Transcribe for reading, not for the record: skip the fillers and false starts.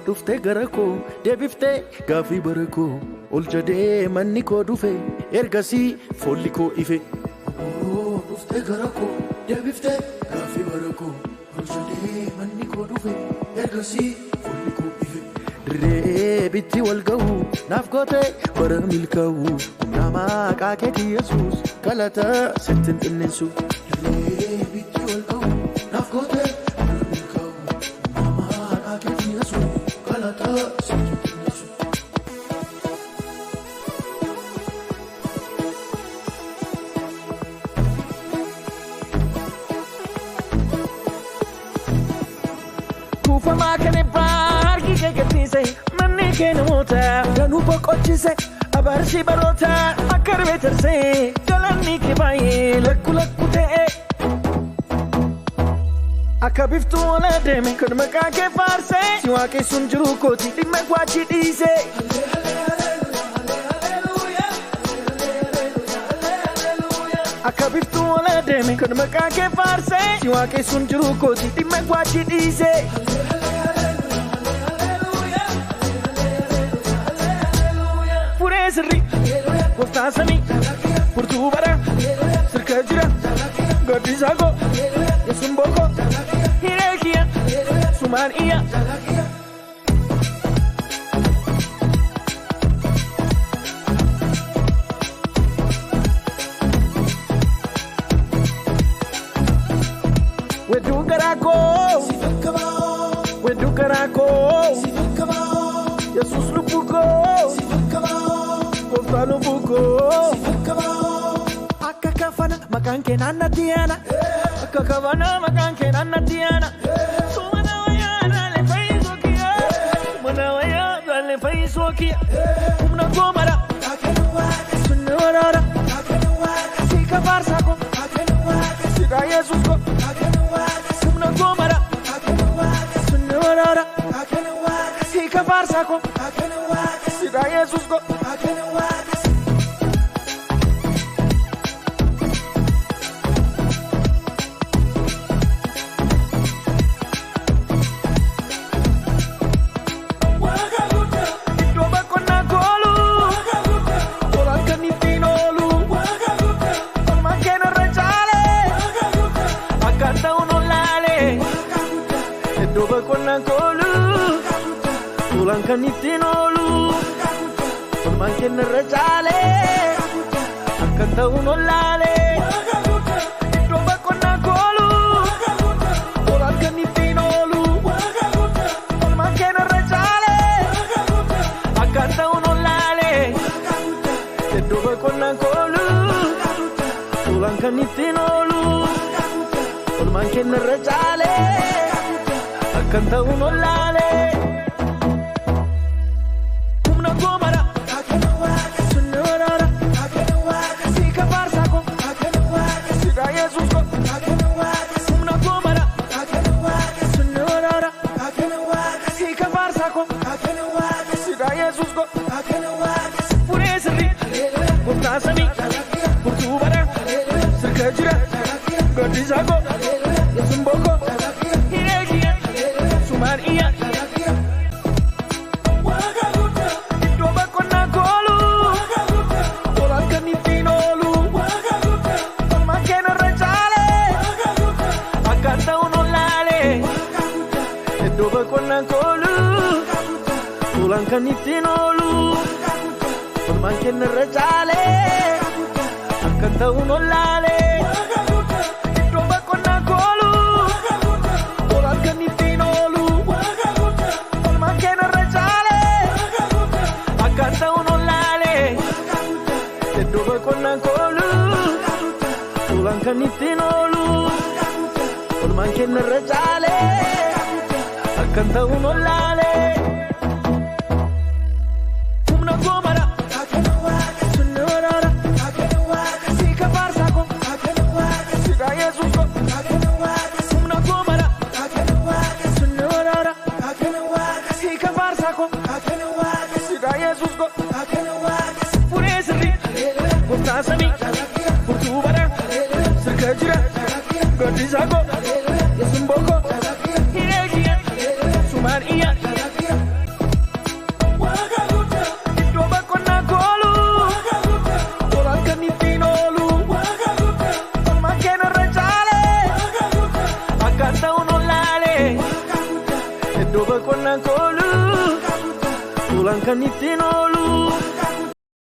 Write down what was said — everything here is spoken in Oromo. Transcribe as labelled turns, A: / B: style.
A: Dhuftee gara koo deebiftee gaafii bara koo ol jedhee manni koo dhufe ergasii foolli koo ife. Dhuftee gara koo deebiftee gaafii bara koo ol jedhee manni koo dhufe ergasii foolli koo ife. Dirree bitti wal ga'u naaf gootee bara milkaa'u humna maqaa keetii Yesuus galata sitti hin xinneessu. Dirree bitti wal ga'u naaf gootee bara milkaa'u humna maqaa keetii Yesuus galata sitti hin xinneessu.
B: Kuufamaa kan eebbaa harki kee gadhiise manni kee namoota danuu boqochise abaarsi baroota akka ribee tarsee galanni kee baay'ee lakku lakku ta'e. Akka biftuu ol adeeme kan maqaa kee faarse si waaqessuun jiru kooti dhimma kwaachi dhiise. Akka biftuu ol adeeme kan maqaa kee faarse si waaqessuun jiru kooti dhimma kwaachi dhiise. Furee sirrii gooftaa samii furtuu bara sirka jira gaddisaa koo yesuun bookoo hiree kiyya sumaan iyya. Wedduu garaa koo wedduu garaa koo Yesuus lubbuu koo gooftaa lubbuu koo.
A: Akka kafana maqaan kee naannatti yaana.
B: Akka kafana maqaan kee naannatti yaana. Sumana wayyaa dhaalee fayyisoo kiyya. Sumana wayyaa dhaalee fayyisoo kiyya. Humna koo mara. Sunni waraara. Siika faarsaa koo. Siika Yesuus koo. Humna koo mara. Sunni waraara. Siika faarsaa koo. Siika Yesuus koo. Iddoo boqonnaa koolu. Tolaan kan ittiin oolu. Olmaan kee narra caale. Akkaan ta'uun olaale. Iddoo boqonnaa koolu. Tolaan kan ittiin oolu. Olmaan kee narra caale. Akkaan ta'uun olaale. Iddoo boqonnaa koolu. Tolaan kan ittiin oolu. Olmaan kee narra caale. Akkaan ta'uun olaale. Iddoo boqonnaa koolu. Tolaan kan ittiin oolu. Olmaan kee narra caale. Akkaan ta'uun olaale. Humna koo mara. Sunni waraara. Siika faarsaa koo. Siika Yesuus koo. Humna koo mara. Sunni waraara. Siika faarsaa koo. Siika Yesuus koo. Furee sirrii. Gooftaa samii. Furtuu bara. Sirka jira. Gaddisaa koo. Yesuun bookoo. Hiree kiyya. Sumaan iyya. Iddoo boqonnaa koolu. Tolaan kan ittiin oolu. Olmaan kee narra caale. Akkaan ta'uun olaale. Iddoo boqonnaa koolu. Tolaan kan ittiin oolu. Olmaan kee narra caale. Akkaan ta'uun olaale. Iddoo boqonnaa koolu. Tolaan kan ittiin oolu. Olmaan kee narra caale. Akkaan ta'uun olaale. Iddoo boqonnaa koolu. Tolaan kan ittiin oolu. Olmaan kee narra caale. Akkaan ta'uun olaale. Humna koo mara. Sunni waraara. Siika faarsaa koo. Siika Yesuus koo. Humna koo mara. Sunni waraara. Siika faarsaa koo. Siika Yesuus koo. Furee sirrii. Gooftaa samii. Furtuu bara. Sirka jira. Gaddisaa koo. Yesuun bookoo. Hiree kiyya. Sumaan iyya. Boqonnaan koolu, tuulaan kan ittiin oolu.